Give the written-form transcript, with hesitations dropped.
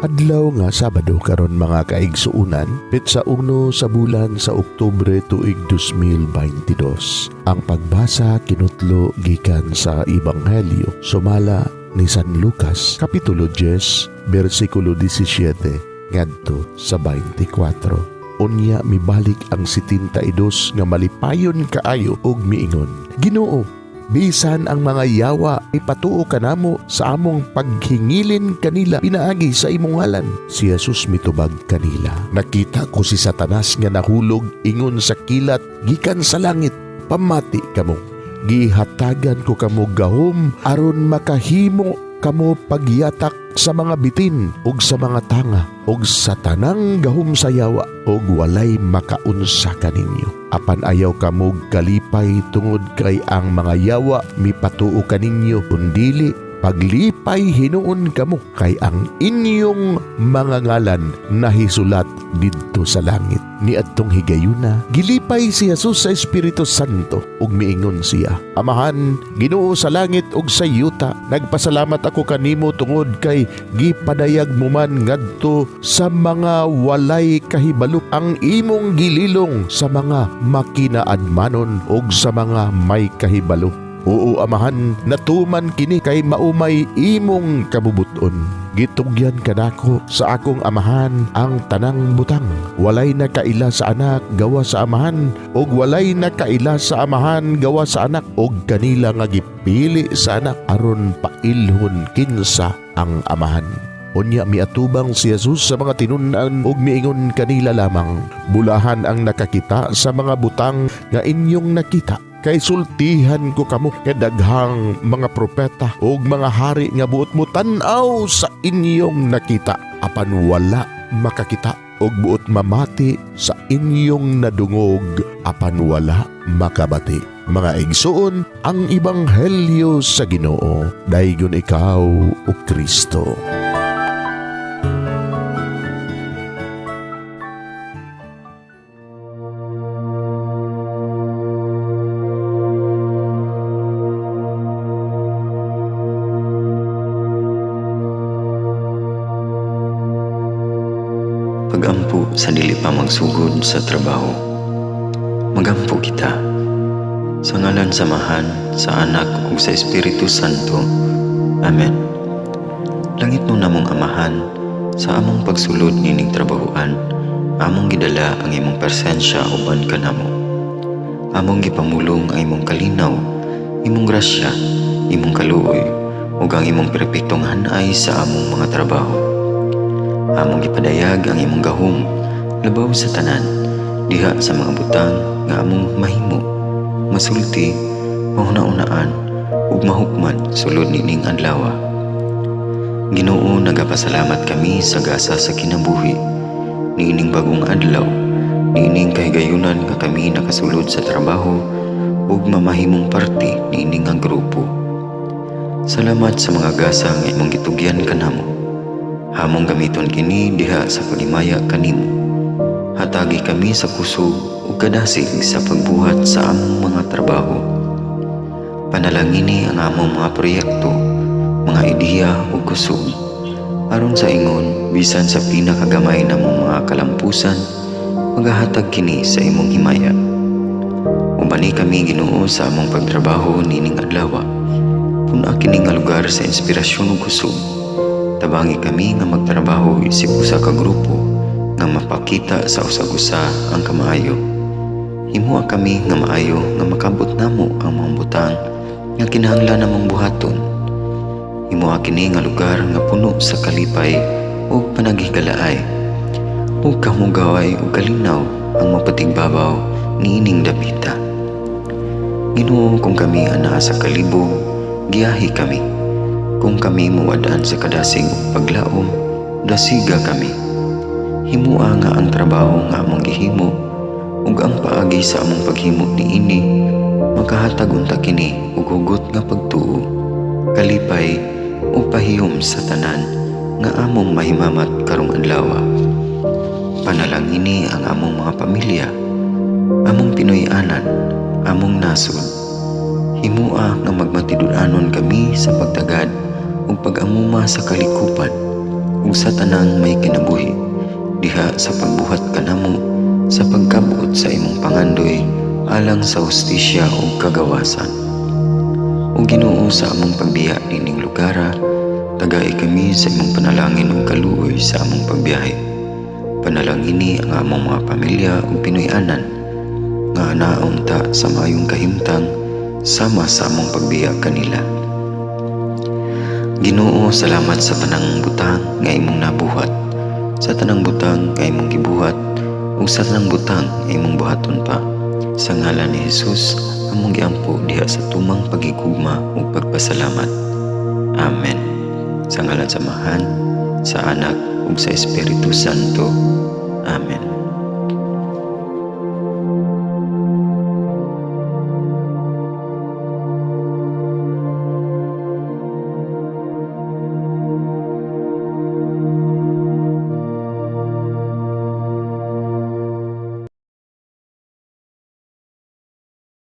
Adlaw nga Sabado karon, mga kaigsuunan, petsa 1 sa bulan sa Oktubre, tuig 2022. Ang pagbasa kinutlo gikan sa Ebanghelyo sumala ni San Lucas, kapitulo 10, bersikulo 17 ngadto sa 24. Unya mibalik ang 72 nga malipayon kaayo ug miingon, "Ginoo, bisan ang mga yawa ipatuo kanamo sa among paghingilin kanila pinaagi sa imong ngalan." Si Jesus mitubag kanila, "Nakita ko si Satanas nga nahulog ingon sa kilat gikan sa langit. Pamati kamo. Gihatagan ko kamo gahom aron makahimo kamo pagyatak sa mga bitin ug sa mga tanga ug sa tanang gahom sa yawa, ug walay makaunsa kaninyo. Apan ayaw kamo kalipay tungod kay ang mga yawa mipatuo kaninyo, kundili paglipay hinuon kamo kay ang inyong mga ngalan nahisulat didto sa langit." Niadtong higayuna, gilipay si Jesus sa Espiritu Santo ug miingon siya, "Amahan, Ginoo sa langit ug sa yuta, nagpasalamat ako kanimo tungod kay gipadayag mo man ngadto sa mga walay kahibalo ang imong gililong sa mga makinaadmanon ug sa mga may kahibalo. Oo, Amahan, natuman kini kay mao may imong kabubuton. Gitugyan kanako sa akong Amahan ang tanang butang. Walay nakaila sa Anak gawa sa Amahan, ug walay nakaila sa Amahan gawa sa Anak ug kanila nga gipili sa Anak aron pailhon kinsa ang Amahan." Unya miatubang si Jesus sa mga tinun-an ug miingon kanila lamang, "Bulahan ang nakakita sa mga butang nga inyong nakita. Kay sultihan ko kamo kay daghang mga propeta ug mga hari nga buot mo tan-aw sa inyong nakita apan wala makakita, ug buot mamati sa inyong nadungog apan wala makabati." Mga igsoon, ang ebanghelyo sa Ginoo. Daygon ikaw, o Kristo. Pagampo sa dili pa magsugod sa trabaho. Magampo kita. Sa ngalan sa Amahan, sa Anak ug sa Espiritu Santo. Amen. Langitnon namong Amahan, sa among pagsulod nining trabahoan, among gidala ang imong presensya uban kanamo. Among gipamulong ang imong kalinaw, imong grasya, imong kaluoy, ug ang imong perpektong hanay sa among mga trabaho. Among gipadayag ang imong gahom labaw sa tanan diha sa mga butang nga among mahimo, masulti, mahuna-unaan ug mahukman sulod nining adlaw. Ginoo, nagapasalamat kami sa gasa sa kinabuhi niining bagong adlaw, niining kahigayunan nga kami nakasulod sa trabaho ug mamahimong parte niini nga grupo. Salamat sa mga gasa nga imong gitugyan kanamo. Among gamiton kini diha sa paghimaya kanimo. Hatagi kami sa kusog ug kadasig sa pagbuhat sa among mga trabaho. Panalangini ang among mga proyekto, mga ideya ug kusog. Aron sa ingon, bisan sa pinakagamay namong mga kalampusan, magahatag kini sa imong himaya. Ubani kami, Ginoo, sa among pagtrabaho nining adlaw. Pun-a kini nga lugar sa inspirasyon ug kusog. Tabangi kami nga magtrabaho isip usa ka grupo nga mapakita sa usag-usa ang kamaayo. Himoa kami nga maayo nga makabot namo ang mga butang nga kinahanglan namong buhaton. Himoa kini nga lugar nga puno sa kalipay ug panaghigalaay. Ug kamugaway ug kalinaw ang mapatigbabaw niining dapita. Ginoo, kung kami anaa sa kalibog, giyahi kami. Kung kami muwad-an sa kadasig ug paglaom, dasiga kami. Himoa nga ang trabaho nga among gihimo ug ang paagi sa among paghimo niini makahatag unta kini og hugot nga pagtuo, kalipay ug pahiyom sa tanan nga among mahimamat karong adlaw. Panalangini ang among mga pamilya, among Pinoy-anan, among nasod. Himoa nga magmatinud-anon kami sa pagtagad ug pag-amuma sa kalikupan. ug sa tanang may kinabuhi diha sa pagbuhat kanamo sa pagkabot sa imong pangandoy alang sa hustisya ug kagawasan. O Ginoo, sa among pagbiya niining lugara, tagai kami sa imong panalangin ug kaluoy sa among pagbiyahe. Panalangini ang among mga pamilya ug Pinoy-anan nga anaon ta sa maayong kahimtang sama sa among pagbiya kanila. Ginoo, salamat sa tanang butang nga imong nabuhat, sa tanang butang nga imong gibuhat, ug sa tanang butang nga imong buhaton pa. Sa ngalan ni Jesus, among giampo diha sa tumang paghigugma ug pagpasalamat. Amen. Sa ngalan sa Amahan, sa Anak ug sa Espiritu Santo. Amen.